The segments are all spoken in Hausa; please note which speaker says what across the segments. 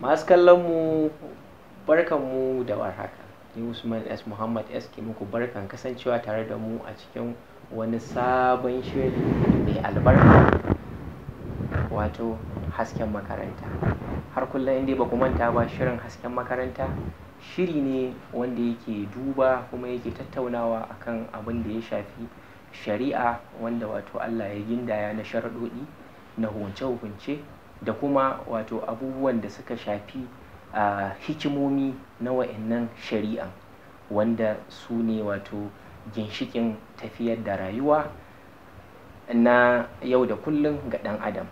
Speaker 1: Masu kallon mu, barkan mu da warhaka. Ni Usman S Muhammad S ke muku barkan kasancewa tare da mu a cikin wani sabon shiri mai albarka, wato Hasken Makaranta. Har kullum, inda ba ku manta ba, shirin Hasken Makaranta shiri ne wanda yake duba kuma yake tattaunawa akan abin da ya shafi shari'a, wanda wato Allah ya gindaya na sharaɗoɗi na hukunce-hukunce da kuma wato abubuwan da suka shafi a hikimomi na wa'annan shari'an, wanda su ne wato ginshikin tafiyar da rayuwa na yau da kullum ga ɗan adam.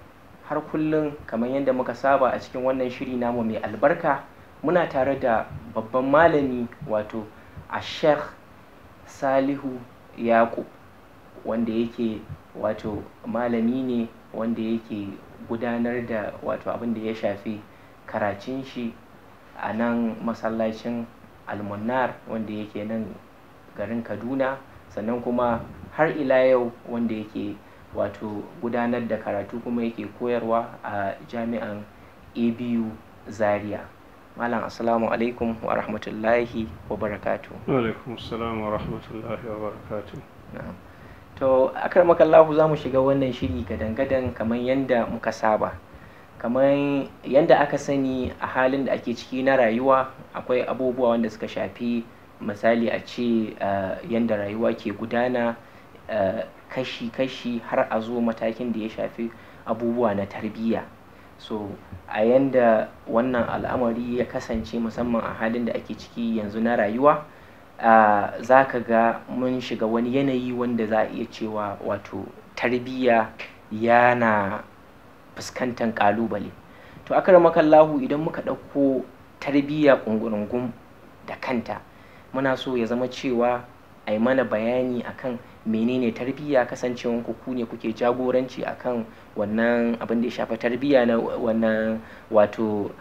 Speaker 1: Har kullum, kamar yadda muka saba a cikin wannan shiri namu mai albarka, muna tare da babban malami, wato a Sheikh Salihu Yakub, wanda yake wato malami ne wanda yake gudanar da wato abin da ya shafi karatun shi a nan masallacin Almunnar wanda yake nan garin Kaduna, sannan kuma har ila yau wanda yake wato gudanar da karatu kuma yake koyarwa a Jami'an ABU Zaria. Malam, assalamu alaikum wa rahmatullahi wa barakatu.
Speaker 2: Alaikum assalam wa rahmatullahi wa barakatu.
Speaker 1: Na'am. To, akramakallahu, za mu shiga wannan shiri gadan-gadan kamar yadda muka saba. Kamar yadda aka sani, a halin da ake ciki na rayuwa akwai abubuwa wanda suka shafi, misali a ce, yadda rayuwa ke gudana kashi-kashi har a zo matakin da ya shafi abubuwa na tarbiyya. So a yanda wannan al'amari ya kasance, musamman a halin da ake ciki yanzu na rayuwa, za ka ga mun shiga wani yanayi wanda za a iya cewa wato tarbiyya yana fuskantar ƙalubale. To, akramakallahu, idan muka ɗauko tarbiyya ƙungurungum da kanta, muna so ya zama cewa a yi mana bayani akan menene tarbiyya, kasancewan ku ne kuke jagoranci akan wannan abin da ya shafa tarbiyya na wannan wato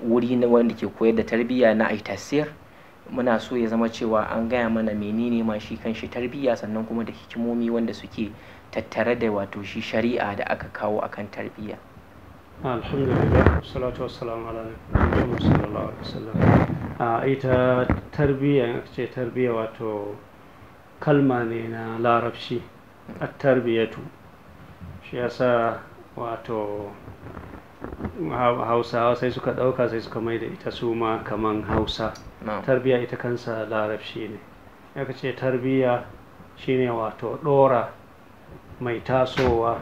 Speaker 1: wuri na wanda ke koyar da tarbiyya na Aitasir. Muna so ya zama cewa an gaya mana menene ma shi kanshi tarbiyya, sannan kuma da hikimomi wanda suke tattare da wato shi shari'a da aka kawo akan tarbiyya.
Speaker 2: Alhamdulillah, salatu wassalamu ala Muhammad sallallahu alaihi wasallam. A ita tarbiyya, in aka ce tarbiyya, wato kalma ne na Larabci, at-tarbiyatu. Shi yasa wato Hausawa sai suka ɗauka, sai suka mai da ita su ma kaman Hausa. Tarbiyya ita kansa Larabci ne. Aka ce tarbiyya shine wato ɗora mai tasowa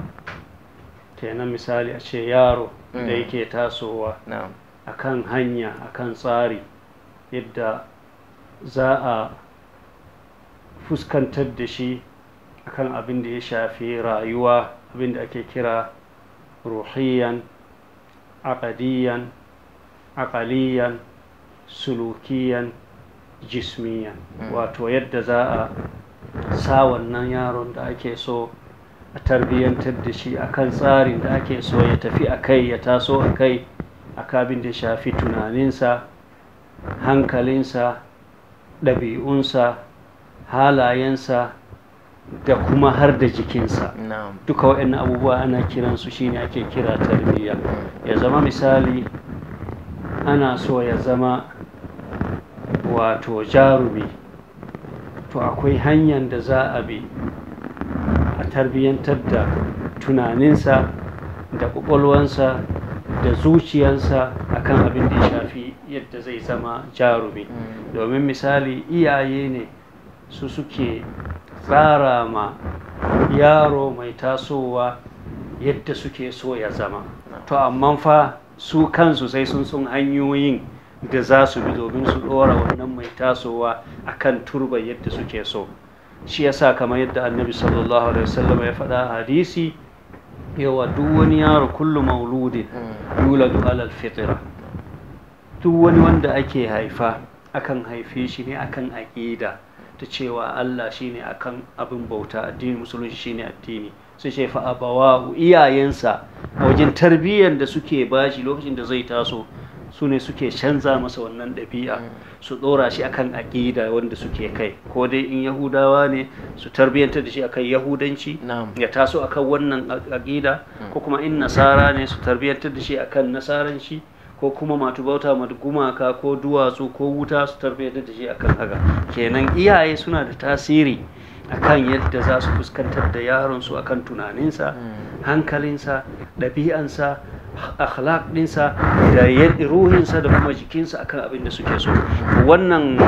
Speaker 2: kenan, misali a ce yaro da yake tasowa akan hanya, akan tsari, yadda za a fuskantar da shi akan abin da ya shafi rayuwa, abin da ake kira ruhiyan, aqadiyan, aqaliyan, sulukiyan, jismiyan. Wato yadda za a sa wannan yaron da ake so a tarbiyyantar da shi akan tsarin da ake so ya tafi a kai, ya taso a kai, a abin da ya shafi tunaninsa, hankalinsa, ɗabi'unsa, halayensa, da kuma har da jikinsa. Duka waɗannan abubuwa ana kiransu, shine ake kira tarbiyya. Ya zama misali ana so ya zama wato jarumi, to akwai hanyar da za a bi a tarbiyyantar da tunaninsa da ƙwaƙwalwansa da zuciyansa akan abin da ya shafi yadda zai zama jarumi. Domin misali iyaye ne su suke tsara ma yaro mai tasowa yadda suke so ya zama. To amma fa su kansu sai sun san hanyoyin da za su bi domin su ɗora wannan mai tasowa akan turba yadda suke so. Shi yasa, kamar yadda Annabi sallallahu alaihi wasallam ya faɗa a hadisi, yawa duk wani yaro, kullu mauludin yuladu alal fitra, duk wani wanda ake haifa akan haife shi ne akan aƙida ta cewa Allah shine akan abin bauta, addinin Musulunci shine addini. Sai ce fa abawahu, iyayensa a wajen tarbiyyar da suke bashi lokacin da zai taso, su ne suke canza masa wannan ɗabi'a, su ɗora shi akan aƙida wanda suke kai, ko dai in Yahudawa ne su tarbiyyantar da shi akan Yahudanci, ya taso akan wannan aƙida, ko kuma in Nasara ne su tarbiyyantar da shi akan Nasaranci, Ko kuma masu bauta ma gumaka ko duwatsu ko wuta su tarbiyyantar da shi akan haka. Kenan iyaye suna da tasiri akan yadda za su fuskantar da yaron su akan tunaninsa, hankalinsa, ɗabi'ansa, akhlaq ɗinsa da ruhinsa da kuma jikinsa akan abin da suke so. Wannan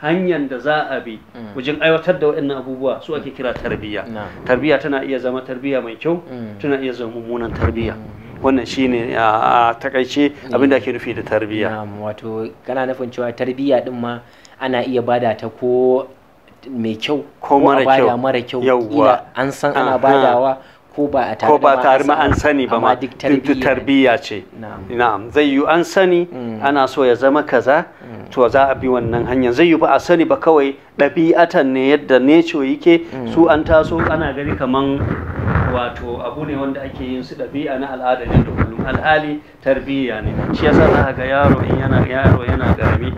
Speaker 2: hanyar da za a bi wajen aiwatar da waɗannan abubuwa su ake kira tarbiyya. Tarbiyya tana iya zama tarbiyya mai kyau, tana iya zama mummunan tarbiyya. Wannan shine a takaice abin da ake nufi da tarbiyya.
Speaker 1: Wato kana nufin cewa tarbiyya din ma ana iya bada ta ko mai kyau
Speaker 2: ko mara kyau,
Speaker 1: mara kyau. Kila an san ana badawa ko ba a tare
Speaker 2: ko ba tare ma an sani ba ma,
Speaker 1: duk
Speaker 2: tarbiyya ce. Na'am, zai yi an sani ana so ya zama kaza, to za a bi wannan hanyar. Zai yi ba a sani ba, kawai ɗabi'atan ne yadda nature yake. Su an taso ana gani kaman wato abu ne wanda ake yin su ɗabi'a na al'ada ne da kullum, alhali tarbiyya ne. Shi yasa za ga yaro in yana yaro yana ƙarami,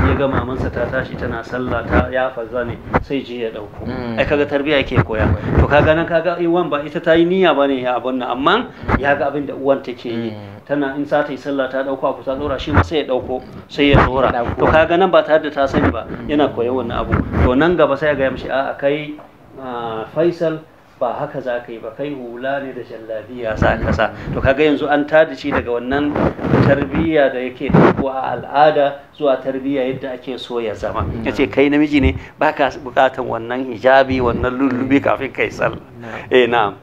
Speaker 2: ya ga mamansa ta tashi tana sallah ta yafa zane, sai je ya ɗauko. Ai kaga tarbiyya yake koya. To kaga nan kaga uwan ba ita ta yi niyya bane ya abun nan, amma ya ga abin da uwan take yi, tana in za ta yi sallah ta ɗauko abu ta ɗora, shi ma sai ya ɗauko sai ya ɗora. To kaga nan ba tare da ta sani ba yana koyon wannan abu. To nan gaba sai ya ga mishi, a'a kai Faisal, ba haka za ka yi ba, kai hula ne da jallabiya za ka sa. To kaga yanzu an tada shi daga wannan tarbiyya da yake ɗauko a al'ada zuwa tarbiyya yadda ake so ya zama. Ya ce kai namiji ne, baka bukatan wannan hijabi, wannan lullubi kafin kai sallah. Eh, na'am.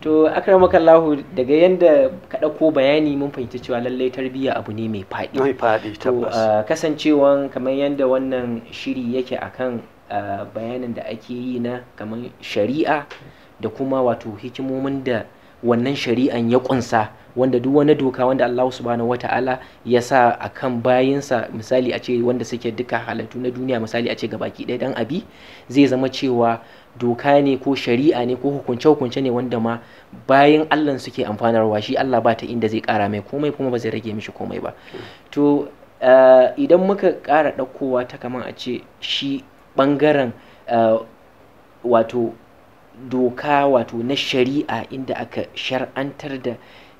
Speaker 1: To akramakallahu, daga yanda ka ɗauko bayani mun fahimci cewa lallai tarbiyya abu ne mai faɗi.
Speaker 2: Mai faɗi, tabbas.
Speaker 1: To kasancewan kamar yanda wannan shiri yake akan bayanin da ake yi na kamar shari'a da kuma wato hikimomin da wannan shari'an ya kunsa, wanda duk wani doka wanda Allah subhanahu wata'ala ya sa a kan bayinsa, misali a ce wanda suke duka halattu na duniya, misali a ce gabaki ɗaya dan abi, zai zama cewa doka ne ko shari'a ne ko hukunce-hukunce ne wanda ma bayan Allah suke amfanarwa. Shi Allah ba ta inda zai ƙara mai komai kuma ba zai rage mishi komai ba. To idan muka ƙara ɗaukowa ta kaman a ce shi ɓangaren wato doka wato na shari'a inda aka shar'antar da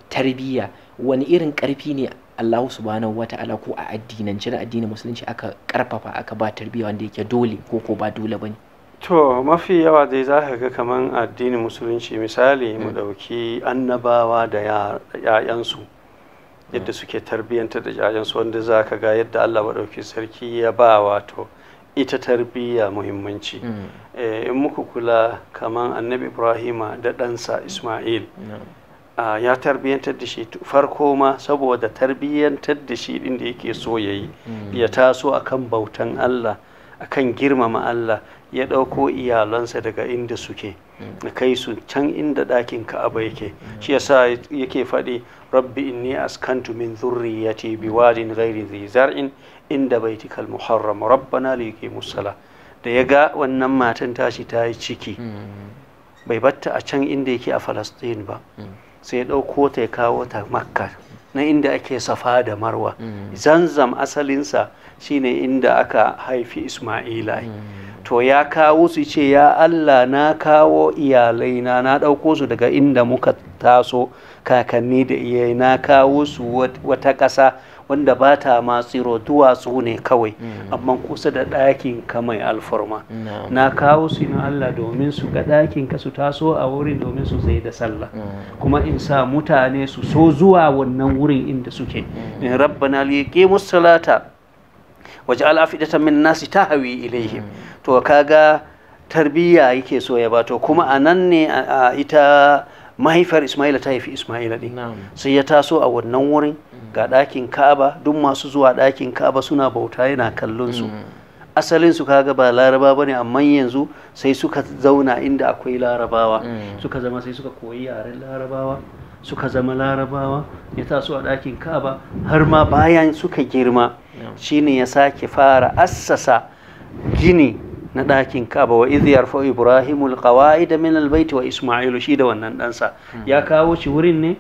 Speaker 1: tarbiyya, wani irin ƙarfi ne Allah subhanahu wata'ala ko a addinance na addinin musulunci aka karfafa aka ba tarbiyya wanda yake dole ko ba dole bane?
Speaker 2: To mafi yawa dai za ka ga kaman addinin musulunci, misali mu ɗauki annabawa da ‘ya'yansu, yadda suke tarbiyyantar da ‘ya'yansu, wanda za ka ga yadda Allah maɗauki sarki ya ba wato ita tarbiyya muhimmanci. In muka kula kaman Annabi Ibrahima da ɗansa Ismail, ya tarbiyyantar da shi farko ma saboda tarbiyyantar da shi ɗin da yake so ya yi, ya taso akan bautan Allah, akan girmama Allah, ya ɗauko iyalansa daga inda suke da kai su can inda ɗakin Ka'aba yake. Shi yasa yake faɗi, "Rabbi inni askantu min dhurriyyati biwadin ghairi dhi zar'in inda baitikal muharram rabbana liqimus sala." Da ya ga wannan matan tashi ta yi ciki, bai batta a can inda yake a Falastin ba, sai ya ɗauko ta ya kawo ta Makka, na inda ake Safa da Marwa. Zanzam asalinsa shine inda aka haifi Ismaila. To ya kawo su, ce, "Ya Allah, na kawo iyalaina, na ɗauko su daga inda muka taso kakanni da iyai, na kawo su wata ƙasa wanda ba ta ma tsiro, duwatsu ne kawai, amma kusa da ɗakin ka mai alfarma. Na kawo su na Allah domin su ga ɗakin ka, su taso a wurin domin su tsaye da sallah, kuma in sa mutane su so zuwa wannan wurin inda suke. In rabbana liyaqimus salata waj'al afidatan min nasi tahwi ilaihim." To kaga tarbiyya yake so ya ba. To kuma a nan ne ita mahaifiyar Ismaila ta haifi Ismaila din. Sai ya taso a wannan wurin, ga ɗakin Ka'aba, duk masu zuwa ɗakin Ka'aba suna bauta yana kallon su. Asalin su kaga ba Laraba bane, amma yanzu sai suka zauna inda akwai Larabawa, suka zama, sai suka koyi yaren Larabawa, suka zama Larabawa. Ya taso a ɗakin Ka'aba har ma bayan suka girma, shine ya sake fara assasa gini na ɗakin Ka'aba, "Wa idh yarfa'u Ibrahimu alqawa'ida min albayt wa Isma'ilu." Shi da wannan ɗansa ya kawo shi wurin ne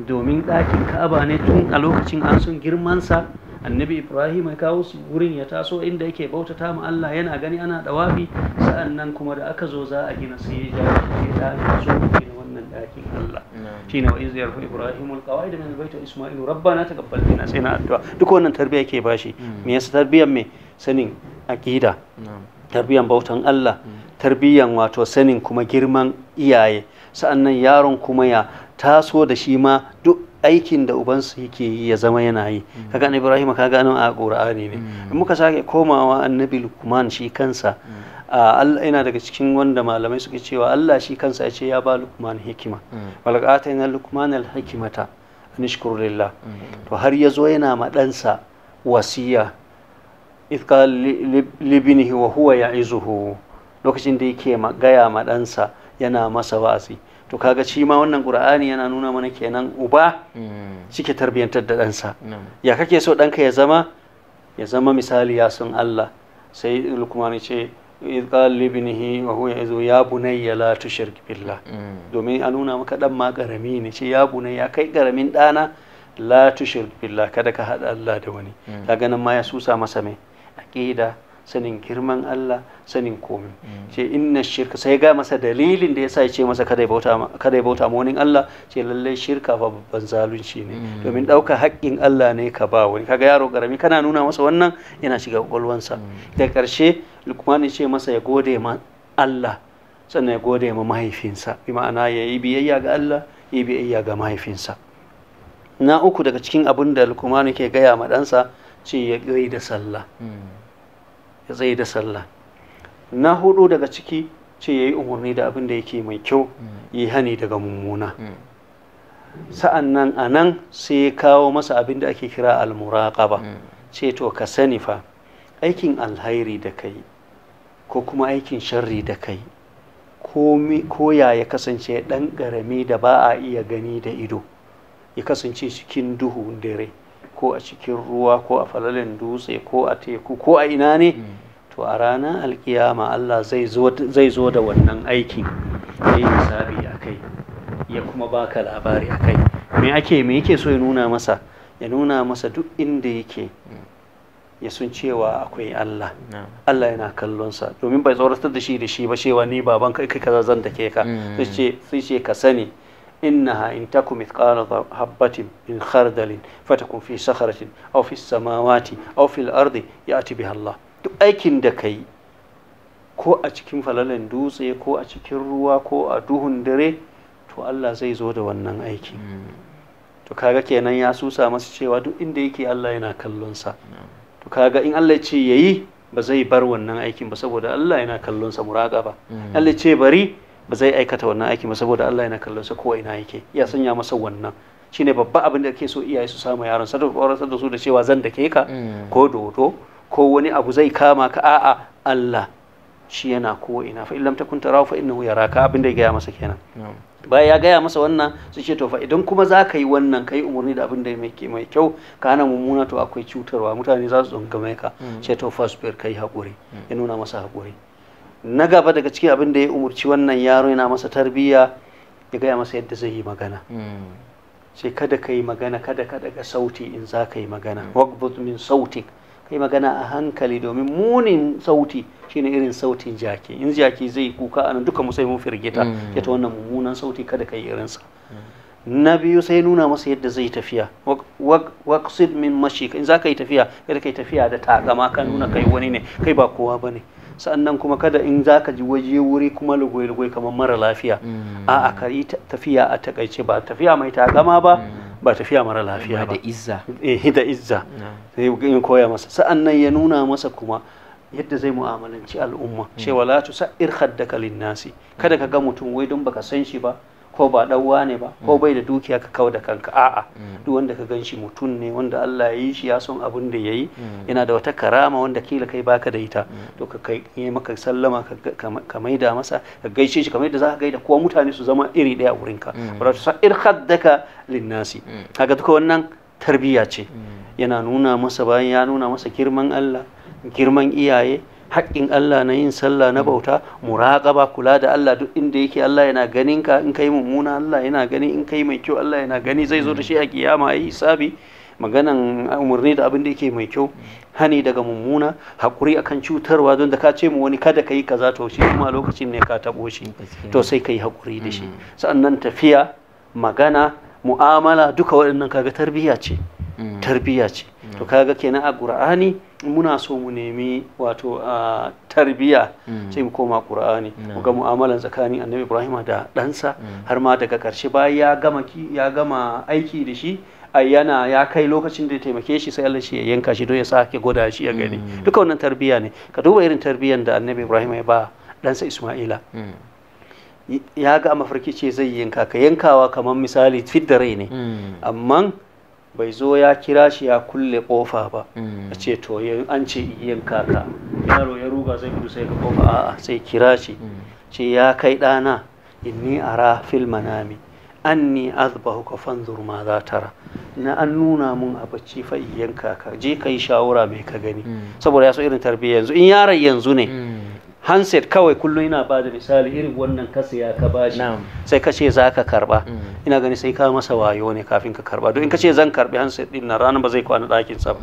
Speaker 2: domin ɗakin Ka'aba ne. Tun a lokacin an sun girmansa, Annabi Ibrahim ya kawo su wurin, ya taso inda yake bautata ma Allah, yana gani ana dawafi. Sa'annan kuma da aka zo za a gina, sai ya jawo shi, ya zo gina wannan ɗakin Allah. Shine wa iz yarfu ibrahimul qawaid min albayt wa isma'ilu rabbana taqabbal minna, sai na addu'a. Duk wannan tarbiyya yake bashi. Me yasa tarbiyyar? Me sanin aqida, tarbiyyar bautan Allah, tarbiyyan wato sanin kuma girman iyaye. Sa'annan yaron kuma ya taso da shi ma duk aikin da ubansa yake yi ya zama yana yi. Kaga annabi Ibrahim, kaga nan a Qur'ani ne. In muka sake komawa annabi Lukman, shi kansa Allah yana daga cikin wanda malamai suke cewa Allah shi kansa ya ce ya ba Lukman hikima, walaqad atayna Lukman al-hikmata an ishkur lillah. To har ya zo yana ma ɗansa wasiya, idh qala libnihi wa huwa ya'izuhu, lokacin da yake gaya ma ɗansa, yana masa wa'azi. To kaga shi ma wannan Qur'ani yana nuna mana kenan uba shike tarbiyantar da ɗansa. Ya kake so ɗanka ya zama? Ya zama misali ya san Allah. Sai Lukman ce, idh qala libnihi wa huwa ya'izuhu ya bunayya la tushrik billah. Domin a nuna maka dan ma karami ne, ce ya bunayya, kai karamin ɗana, la tushrik billah, kada ka haɗa Allah da wani. Kaga nan ma ya susa masa mai aqida, sanin girman Allah, sanin komai. Ce inna shirka, sai ga masa dalilin da yasa ya ce masa kada ya bauta ma wani Allah. Ce lallai shirka fa babban zalunci ne, domin ɗauka haƙƙin Allah ne ka ba wani. Kaga yaro karami kana nuna masa wannan, yana shiga kwakwalwansa. Da ƙarshe Lukman ya ce masa ya gode ma Allah, sannan ya gode ma mahaifinsa, bi ma'ana ya yi biyayya ga Allah, ya yi biyayya ga mahaifinsa. Na uku daga cikin abin da Lukman ke gaya ma ɗansa, ce ya tsaye da sallah, ya tsaye da sallah. Na hudu daga ciki, ce ya yi umarni da abin da yake mai kyau, ya yi hani daga mummuna. Sa'an nan a nan sai ya kawo masa abin da ake kira al-muraqaba. Ce to ka sani fa, aikin alhairi da kai ko kuma aikin sharri da kai, ko ya ya kasance ɗan ƙarami da ba a iya gani da ido, ya kasance cikin duhu dare ko a cikin ruwa ko a falalin dutse ko a teku ko a ina ne, to a ranar alkiyama Allah zai zo da wannan aikin, ya yi hisabi a kai, ya kuma baka labari a kai. Me ake, me yake so ya nuna masa? Ya nuna masa duk inda yake ya sun cewa akwai Allah, Allah yana kallonsa. Domin bai tsoratar da shi ba cewa ni baban kai, kai kaza zan dake ka. Sai ce ka sani, innaha in taku mithqala habbatin min khardalin fatakun fi sakharatin aw fi samawati aw fil ardi ya'ti biha Allah. Duk aikin da kai, ko a cikin falalen dutse ko a cikin ruwa ko a duhun dare, to Allah zai zo da wannan aiki. To kaga kenan ya susa masa cewa duk inda yake Allah yana kallonsa. To kaga in Allah ya ce yayi, ba zai bar wannan aikin ba, saboda Allah yana kallonsa, muraqaba. Allah ya ce bari, ba zai aikata wannan aikin ba, saboda Allah yana kallonsa ko ina yake. Ya sanya masa wannan shine babba abin da ake so iyaye su samu yaron sa da da su da cewa zan dake ka ko dodo ko wani abu zai kama ka. A'a, Allah shi yana ko ina. Fa in lam takun tarahu fa innahu yaraka. Abin da ya gaya masa kenan. Bayan ya gaya masa wannan, su ce to fa idan kuma za ka yi wannan, ka yi umarni da abin da mai kyau, ka hana mummuna, to akwai cutarwa, mutane za su tsangame ka. Ce to fasbir, ka yi haƙuri. Ya nuna masa haƙuri. Na gaba daga cikin abin da ya umarci wannan yaro, yana masa tarbiyya, ya gaya masa yadda zai yi magana. Sai kada ka yi magana, kada ka daga sauti in za ka yi magana. Waghdud min sautik, ka yi magana a hankali, domin munin sauti shine irin sautin jaki. In jaki zai kuka anan, duka mu sai mun firgita. Ya ta wannan mummunan sauti kada ka yi irinsa. Na biyu, sai nuna masa yadda zai tafiya. Waqsid min mashik, in za ka yi tafiya, kada ka yi tafiya da takama, ka nuna kai wani ne, kai ba kowa bane. Sannan kuma kada in za ka ji waje wuri kuma lugoi-lugoi kamar mara lafiya. A'a, ka yi tafiya a takaice, ba tafiya mai takama ba, ba tafiya mara lafiya ba.
Speaker 1: Da izza.
Speaker 2: Eh, da izza. Sai in koya masa. Sa'annan ya nuna masa kuma yadda zai mu'amalanci al'umma, cewa la tusair khaddaka linnasi, kada ka ga mutum wai don baka san shi ba, ko ba dan wane ba, ko bai da dukiya, ka kawo da kanka. A'a, duk wanda ka ganshi mutum ne wanda Allah ya yi shi, ya son abin da yayi, yana da wata karama wanda kila kai baka da ita. To ka kai yi maka sallama, ka maida masa, ka gaishe shi kamar yadda za ka gaida kowa. Mutane su zama iri daya a wurinka. Wala tusair khaddaka linnasi. Kaga duka wannan tarbiyya ce yana nuna masa. Bayan ya nuna masa girman Allah, girman iyaye, haƙƙin Allah na yin sallah, na bauta, muraƙaba, kula da Allah, duk inda yake Allah yana ganin ka. In kai mummuna Allah yana gani, in kai mai kyau Allah yana gani, zai zo da shi a kiyama yi hisabi. Maganan umarni da abin da yake mai kyau, hani daga mummuna, haƙuri akan cutarwa, don da ka ce mu wani kada ka yi kaza, to shi kuma lokacin ne ka taɓo shi, to sai ka yi haƙuri da shi. Sannan tafiya magana, mu'amala, duka waɗannan kaga tarbiyya ce. Tarbiyya ce. To kaga kenan a Qur'ani muna so mu nemi wato a tarbiyya, sai mu koma Qur'ani mu ga mu'amalan tsakanin Annabi Ibrahim da ɗansa, har ma daga ƙarshe bayan ya gama aiki da shi, ai yana ya kai lokacin da ya taimake shi, sai Allah shi ya yanka shi don ya sake gwada shi ya gani. Duka wannan tarbiyya ne. Ka duba irin tarbiyyan da Annabi Ibrahim ya ba ɗansa Isma'ila. Ya ga a mafarki ce zai yanka ka, yankawa kamar misali fidda rai ne, amma bai zo ya kira shi ya kulle kofa ba, a ce to an ce yanka ka, yaro ya ruga zai gudu sai ka kofa, a'a, sai kira shi, ce ya kai ɗana, inni ara fil manami anni azbahuka fanzur ma za tara, na an nuna mun a bacci fa in yanka ka, je ka yi shawara mai ka gani. Saboda ya so irin tarbiyya. Yanzu in yaron yanzu ne, handset kawai, kullum ina ba da misali irin wannan, ka siya ka bashi, sai ka ce za ka karba, ina gani sai ka masa wayo ne kafin ka karba, don in ka ce zan karbi handset din na, ranar ba zai kwana ɗakin sa ba.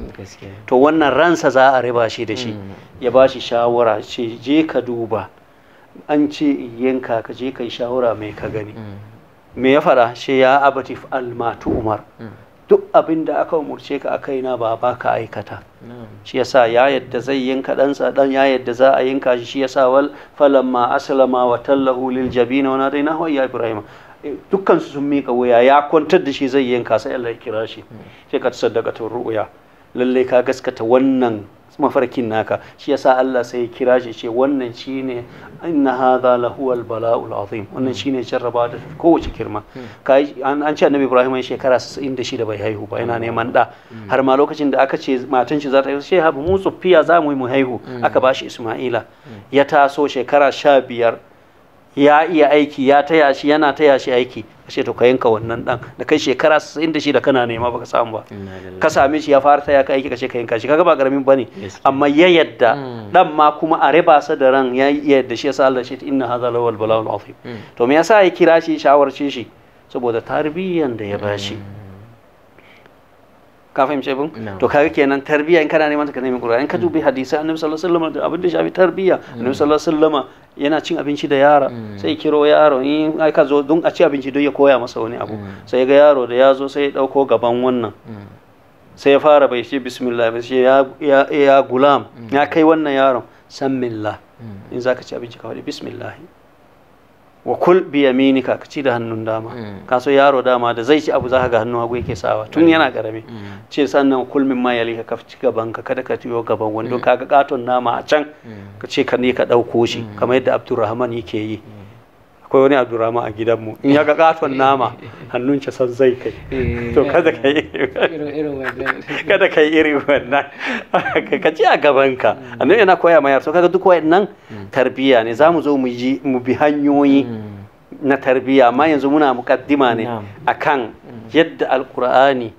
Speaker 2: To wannan ransa za a riba shi da shi. Ya ba shi shawara, ce je ka duba, an ce in yanka ka, je ka yi shawara mai ka gani. Me ya fara? Shi ya abati fa'al ma umar, duk abin da aka umurce ka a kaina ba ba ka aikata. Shi yasa ya yadda zai yanka ɗansa, ɗan ya yadda za a yanka shi. Shi yasa wal falamma aslama wa tallahu lil jabin wa nadainahu ya Ibrahim. Dukkan su sun mika wuya, ya kwantar da shi zai yanka, sai Allah ya kira shi, sai ka saddaka ru'ya, lalle ka gaskata wannan mafarkin naka. Shi yasa Allah sai ya kira shi, ce wannan shine inna hadha lahuwal bala'ul azim, wannan shine jarraba da kowace girma. Kai an ce Annabi Ibrahim ya shekara 96 bai haihu ba, yana neman da, har ma lokacin da aka ce matan shi za ta haihu, sai habu mu tsuffiya za mu yi mu haihu? Aka bashi Isma'ila, ya taso shekara 15, ya iya aiki, ya taya shi, yana taya shi aiki. Ka ce to ka yanka wannan dan da kai shekara 96 kana nema baka samu ba, ka same shi ya fara taya ka aiki, ka ce ka yanka shi, kaga ba karamin bane. Amma ya yadda, dan ma kuma a riba sa da ran ya yadda. Shi yasa Allah shi inna hadha lawal bala'ul azim. To me yasa ya kira shi, shawarce shi? Saboda tarbiyyan da ya bashi. Ka fahimci abin? To kaga kenan tarbiyya in kana neman ta, ka nemi Qur'ani. In ka dubi hadisi Annabi sallallahu alaihi wasallam da abin da shafi tarbiyya, Annabi sallallahu alaihi wasallam yana cin abinci da yara, sai kiro yaro in aka zo don a ci abinci don ya koya masa wani abu. Sai ga yaro da ya zo, sai ya dauko gaban wannan, sai ya fara, bai ce bismillah ba, sai ya gulam, ya kai wannan yaron, sammillah, in zaka ci abinci ka faɗi bismillah, wa kul bi yaminika, ka ci da hannun dama. Ka so yaro dama da zai ci abu zaka ga hannun hagu yake sawa tun yana karami. Ce sannan kul min ma yalika, ka ci gaban ka, kada ka tiyo gaban wani, don kaga katon nama a can ka ce ka ne ka dauko shi, kamar yadda Abdurrahman yake yi. Akwai wani Abdurrahman a gidanmu, in ya ga katon nama hannun shi san zai kai. To kada ka yi kada ka yi irin wannan, ka ci a gaban ka. Annabi yana koya ma yaro. To kaga duk wayannan tarbiyya ne. Zamu zo mu ji mu bi hanyoyi na tarbiyya, amma yanzu muna mukaddima ne akan yadda Alkur'ani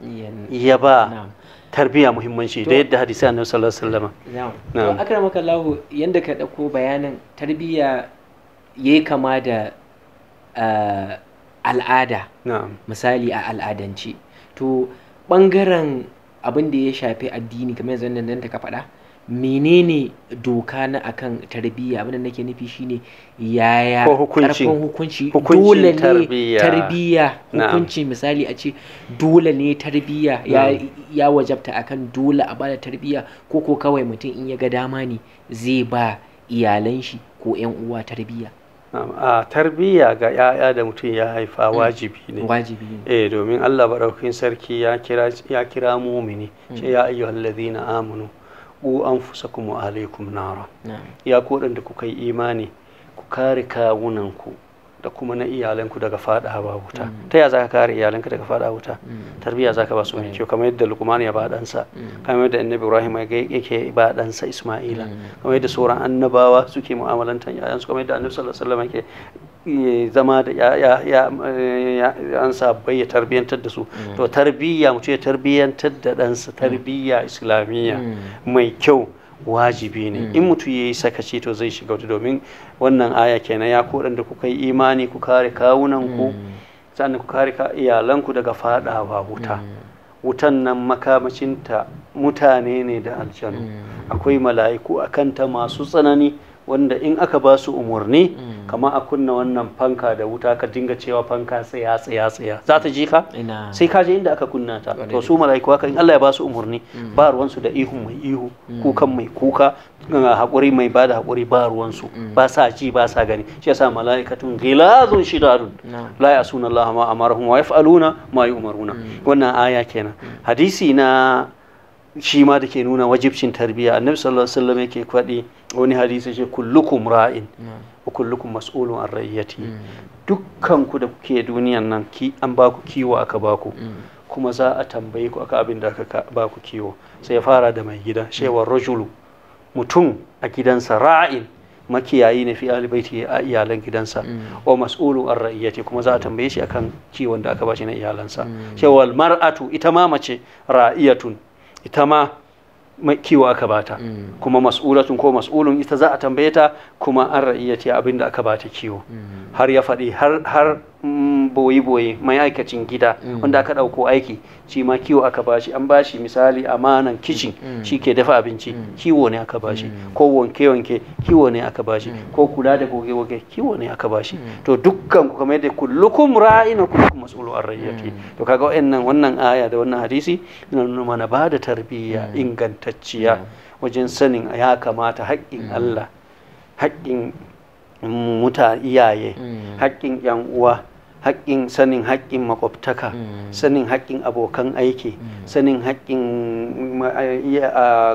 Speaker 2: ya ba tarbiyya muhimmanci da yadda hadisi Annabi sallallahu alaihi wasallam.
Speaker 1: Na'am. To akramaka Allah, yanda ka dauko bayanin tarbiyya yayi kama da al'ada, misali a al'adance, to bangaren abin da ya shafi addini, kamar yanzu nan da ka faɗa, menene doka na akan tarbiyya? Abin da nake nufi shine yaya
Speaker 2: karfin
Speaker 1: hukunci, dole ne tarbiyya, hukunci, misali a ce dole ne tarbiyya ya wajabta akan dole a bada tarbiyya, ko kawai mutum in ya ga dama ne zai ba iyalan shi ko yan uwa tarbiyya?
Speaker 2: A tarbiyya ga 'ya'ya da mutum ya haifa wajibi ne.
Speaker 1: Wajibi ne.
Speaker 2: Eh, domin Allah maɗaukakin sarki ya kira mumini, ce ya ayyuhal ladhina amanu qu anfusakum wa ahlikum nara, ya ku waɗanda kuka yi imani, ku kare kawunanku da kuma na iyalanku daga faɗawa wuta. Ta ya za ka kare iyalanka daga faɗa wuta? Tarbiyya za ka ba su mai kyau, kamar yadda Lukman ya ba ɗansa, kamar yadda Annabi Ibrahim yake ba ɗansa Isma'ila, kamar yadda sauran annabawa suke mu'amalantar yayansu, kamar yadda Annabi sallallahu alaihi wasallam yake zama da ya an sabbai ya tarbiyyantar da su. To tarbiyya, mutum ya tarbiyyantar da ɗansa tarbiyya islamiyya mai kyau wajibi ne. In mutum ya yi sakaci, to zai shiga wuta, domin wannan aya kenan, ya ku da kuka yi imani, ku kare kawunanku, sannan ku kare iyalanku daga fadawa wuta. Wutan nan makamacinta mutane ne da aljanu, akwai mala'iku a kanta masu tsanani. wanda in aka ba su umarni, kama a kunna wannan fanka da wuta, ka dinga cewa fanka tsaya tsaya tsaya, za ta ji ka? Sai ka je inda aka kunna ta. To su mala'iku haka, in Allah ya ba su umarni, ba ruwansu da ihun mai ihu, kukan mai kuka, haƙuri mai bada haƙuri, ba ruwansu, ba sa ji, ba sa gani. Shi yasa mala'ikatun ghilazun shidadun la ya'suna Allah ma amarahum wa yaf'aluna ma yu'maruna. Wannan aya kenan. Hadisi na shi ma da ke nuna wajibcin tarbiyya, Annabi sallallahu alaihi wasallam yake faɗi wani hadisi ce, kullukum ra'in wa kullukum mas'ulun an ra'iyati. Dukkan ku da kuke duniyan nan, ki an ba ku kiwo, aka ba ku, kuma za a tambaye ku aka abin da aka ba ku kiwo. Sai ya fara da mai gida, cewar rajulu, mutum a gidansa, ra'in, makiyayi ne, fi ahli baiti, a iyalan gidansa, wa mas'ulun an ra'iyati, kuma za a tambaye shi akan kiwon da aka ba shi na iyalansa. Cewa mar'atu, ita ma mace, ra'iyatun, ita ma kiwo aka bata, kuma mas'ulatun ko mas'ulun, ita za a tambaye ta kuma an ra'iyyati, abinda aka bata kiwo. Har ya faɗi har boyi boyi, mai aikacin gida wanda aka ɗauko aiki, shi ma kiwo aka bashi. An bashi misali amanan kicin, shi ke dafa abinci, kiwo ne aka bashi, ko wanke wanke, kiwo ne aka bashi, ko kula da goge goge, kiwo ne aka bashi. To dukkan ku, kamar yadda kullukum ra'in wa kullukum mas'ulun an ra'iyyati. To kaga wannan aya da wannan hadisi yana nuna mana ba da tarbiyya ingantacciya wajen sanin ya kamata, haƙƙin Allah, haƙƙin muta iyaye, haƙƙin yan uwa, haƙƙin sanin haƙƙin makwabtaka, sanin haƙƙin abokan aiki, sanin haƙƙin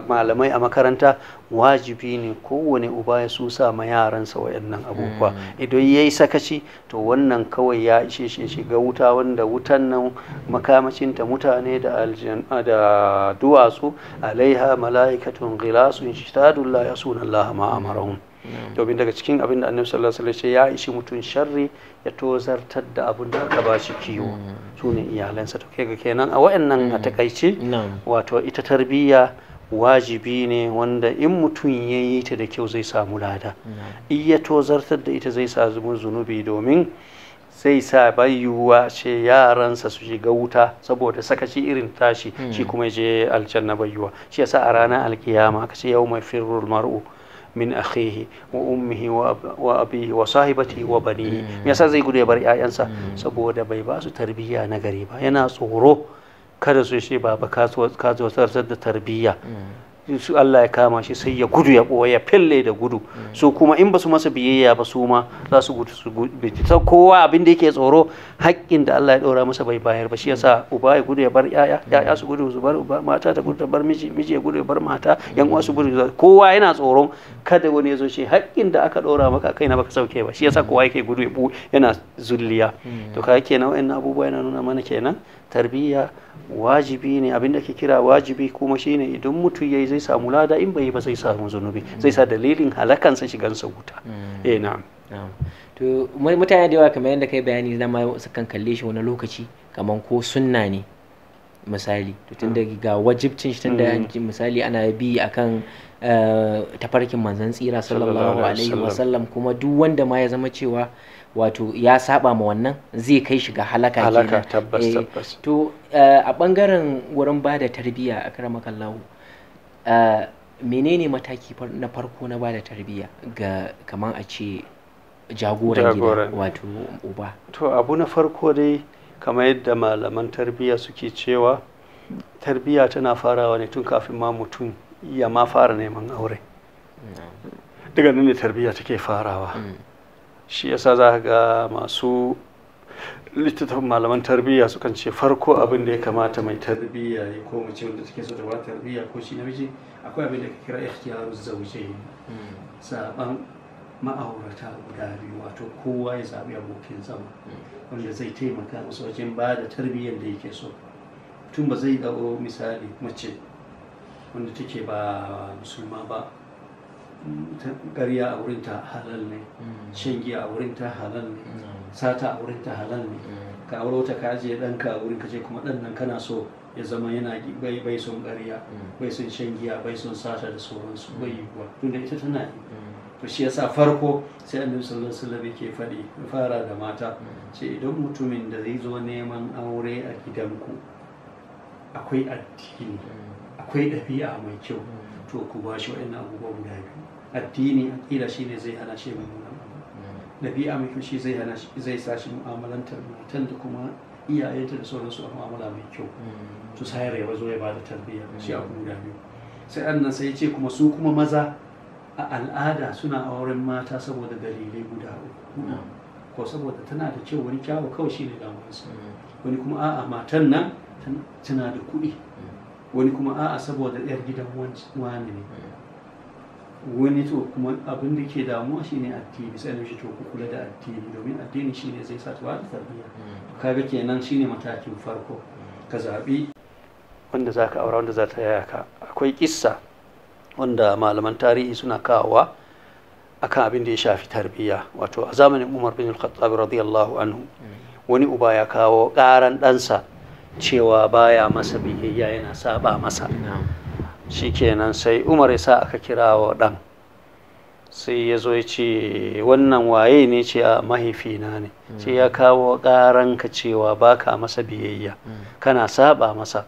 Speaker 2: malamai a makaranta. Wajibi ne kowane uba ya susa ma yaransa wayannan abubuwa. Idan ya yi sakaci, to wannan kawai ya ishe shi shiga wuta, wanda wutan nan makamacinta mutane da duwatsu, alaiha mala'ikatun ghilasun shidadun la yasuna Allah ma amarahum. Domin daga cikin abin da Annabi sallallahu alaihi wasallam ya ishi mutum sharri, ya tozartar da abin da aka ba shi kiwo, su ne iyalansa. To kai kenan a wayannan a takaice, wato ita tarbiyya wajibi ne, wanda in mutum ya yi ta da kyau zai samu lada, in ya tozartar da ita zai samu zunubi, domin zai sa bayuwa ce yaransa su shiga wuta saboda sakaci irin tashi, shi kuma je aljanna bayuwa. Shi yasa a ranar alkiyama aka ce yawma firrul mar'u min akhihi wa ummihi wa abihi wa sahibatihi wa banihi. Me yasa zai gudu ya bar 'ya'yansa? Saboda bai ba su tarbiyya na gari ba. Yana tsoro kada su ce, baba, ka tozartar da tarbiyya, su Allah ya kama shi. Sai ya gudu, ya ɓoye, ya fille da gudu. Su kuma in ba su masa biyayya ba, su ma za su gudu su gudu. Kowa abin da yake tsoro, haƙƙin da Allah ya ɗora masa bai bayar ba. Shi yasa uba ya gudu ya bar yaya, yaya su gudu su bar uba, mata ta gudu ta bar miji, miji ya gudu ya bar mata, yan uwa su gudu. Kowa yana tsoron kada wani ya zo ce haƙƙin da aka ɗora maka kai na baka sauke ba. Shi yasa kowa yake gudu ya yana zulliya. To kaga kenan wa'annan abubuwa yana nuna mana kenan tarbiyya wajibi ne. Abin da ke kira wajibi kuma shine idan mutum yayi zai samu lada, in bai yi ba zai samu zunubi, zai sa dalilin halakansa shigansa wuta. Eh, na'am.
Speaker 1: To mutane da yawa, kamar yadda kai bayani, zama sukan kalle shi wani lokaci kamar ko sunna ne misali. To tun da ga wajibcin shi, tun da misali ana bi akan tafarkin Manzon Tsira sallallahu alaihi wasallam, kuma duk wanda ma ya zama cewa wato ya saba ma wannan zai kai shi ga halaka.
Speaker 2: Halaka, tabbas, tabbas.
Speaker 1: To a bangaren wurin ba da tarbiyya, akramakallahu, menene mataki na farko na ba da tarbiyya ga kamar a ce jagoran gida, wato uba?
Speaker 2: To abu na farko dai, kamar yadda malaman tarbiyya suke cewa, tarbiyya tana farawa ne tun kafin ma mutum ya ma fara neman aure. Daga nan ne tarbiyya take farawa. Shi yasa za ga masu littattafan malaman tarbiyya sukan ce farko abin da ya kamata mai tarbiyya ya ko mace wanda take so ta ba tarbiyya, ko shi namiji, akwai abin da ke kira ikhtiyaru zawjayn, zaben ma'aurata guda biyu, wato kowa ya zaɓi abokin zama wanda zai taimaka masa wajen ba da tarbiyyar da yake so. Tun ba zai dawo misali mace wanda take ba musulma ba, ƙarya a wurinta halal ne, shan giya a wurinta halal ne, sata a wurinta halal ne, ka auro ta, ka ajiye ɗanka a wurin, ka ce kuma ɗan nan kana so ya zama yana bai son ƙarya, bai son shan giya, bai son sata da sauransu, bai yiwuwa, tunda ita tana yi. To shi yasa farko sai Annabi sallallahu alaihi wasallam yake faɗi, fara da mata, ce idan mutumin da zai zo neman aure a gidanku akwai addini, akwai ɗabi'a mai kyau, to ku ba shi wa'annan abubuwa guda biyu. Addini aƙida shine zai hana shi mummunan abu. Ɗabi'a mai kyau shi zai hana shi, zai sa shi mu'amalantar matan da kuma iyayenta da sauransu a mu'amala mai kyau. To sai ya zo ya bada tarbiyya shi abu guda biyu. Sai annan sai ya ce kuma su kuma maza a al'ada suna auren mata saboda dalilai guda uku. Ko saboda tana da kyau, wani kyawu kawai shine damuwarsa. Wani kuma a'a matan nan tana da kuɗi. Wani kuma a'a saboda yar gidan wani ne. Wani to kuma abin da ke damuwa shine addini. Sai shi to ku kula da addini, domin addini shine zai sa ta bada tarbiyya. Kaga kenan shine matakin farko, ka zaɓi wanda za ka aura, wanda za ta yaya ka. Akwai kissa wanda malaman tarihi suna kawowa akan abin da ya shafi tarbiyya. Wato a zamanin Umar bin Al-Khattab radiyallahu anhu, wani uba ya kawo ƙaran ɗansa cewa baya masa biyayya, yana saba masa. Shikenan sai Umar ya sa aka kira wa ɗan. Sai ya zo ya ce wannan waye ne? Ce a mahaifina ne. Sai ya kawo ƙaranka cewa baka masa biyayya, kana saba masa.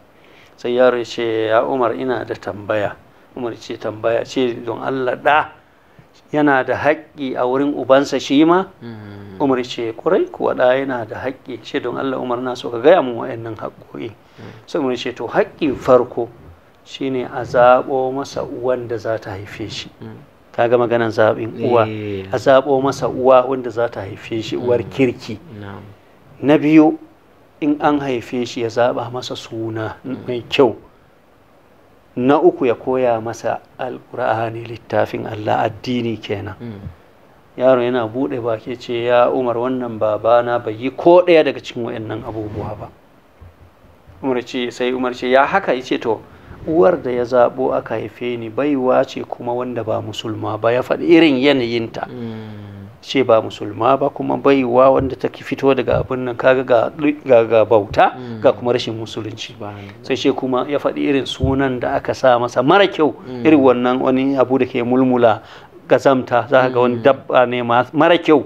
Speaker 2: Sai yaro ya ce ya Umar, ina da tambaya. Umar ce tambaya ce don Allah, ɗa yana da haƙƙi a wurin ubansa shi ma? Umar ce kurai kuwa, ɗa yana da haƙƙi. Ce don Allah Umar, na so ka gaya mun wa'annan haƙƙoƙi. Sai Umar ce to haƙƙin farko shine a zaɓo masa uwan da za ta haife shi. Kaga maganan zaɓin uwa, a zaɓo masa uwa wanda za ta haife shi, uwar kirki. Na biyu, in an haife shi ya zaɓa masa suna mai kyau. Na uku, ya koya masa Alƙur'ani, littafin Allah, addini kenan. Yaro yana buɗe baki ce ya Umar, wannan babana bai yi ko ɗaya daga cikin waɗannan abubuwa ba. Umar ce sai Umar ce ya haka? Yace to uwar da ya zaɓo aka haife ni baiwa ce, kuma wanda ba musulma ba. Ya faɗi irin yanayinta, ce ba musulma ba kuma baiwa wanda take fito daga abin nan, kaga ga bauta ga kuma rashin musulunci. Sai shi kuma ya faɗi irin sunan da aka sa masa mara kyau, irin wannan wani abu da ke mulmula gazamta, za ka ga wani dabba ne mara kyau.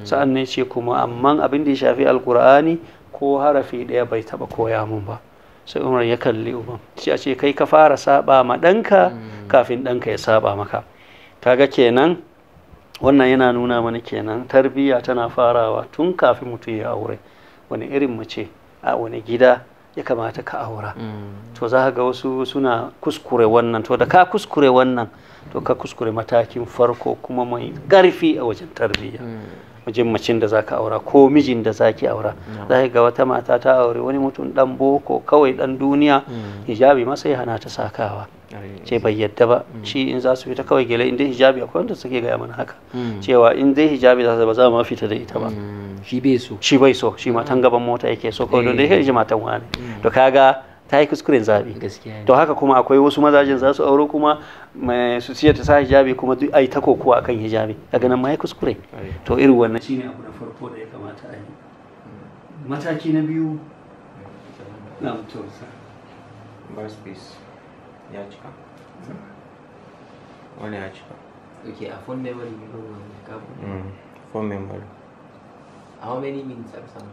Speaker 2: Sa'an nan ce kuma amma abin da ya shafi Alkur'ani ko harafi ɗaya bai taɓa koya mun ba. Sai Umar ya kalli uban, shi a ce kai ka fara saba ma ɗanka kafin ɗanka ya saba maka. Kaga kenan wannan yana nuna mana kenan tarbiyya tana farawa tun kafin mutum ya aure. Wani irin mace a wani gida ya kamata ka aura? To za ga wasu suna kuskure wannan. To da ka kuskure wannan, to ka kuskure matakin farko kuma mai ƙarfi a wajen tarbiyya, wajen macin da zaka aura ko mijin da zaki aura. Za ga wata mata ta aure wani mutum dan boko kawai, dan duniya, hijabi masa ya hana ta sakawa, ce bai yadda ba, shi in za su fita kawai gele, in dai hijabi akwai wanda suke gaya mana haka cewa in dai hijabi za su ba za mu fita da ita ba.
Speaker 1: Shi bai so.
Speaker 2: Shi bai so, shi matan gaban mota yake so kawai, don dai ji matan wani. To kaga ta yi kuskuren zaɓi. To haka kuma akwai wasu mazajin za su auro kuma su siya ta sa hijabi, kuma duk ai ta kokowa akan hijabi, daga nan ma ya kuskure. To irin wannan shine abu na farko da ya kamata a yi. Mataki na biyu na to
Speaker 1: bar space ya cika, wani ya cika. Okay, a phone memory ne ko ka?
Speaker 3: Phone memory.
Speaker 1: How many minutes aka samu?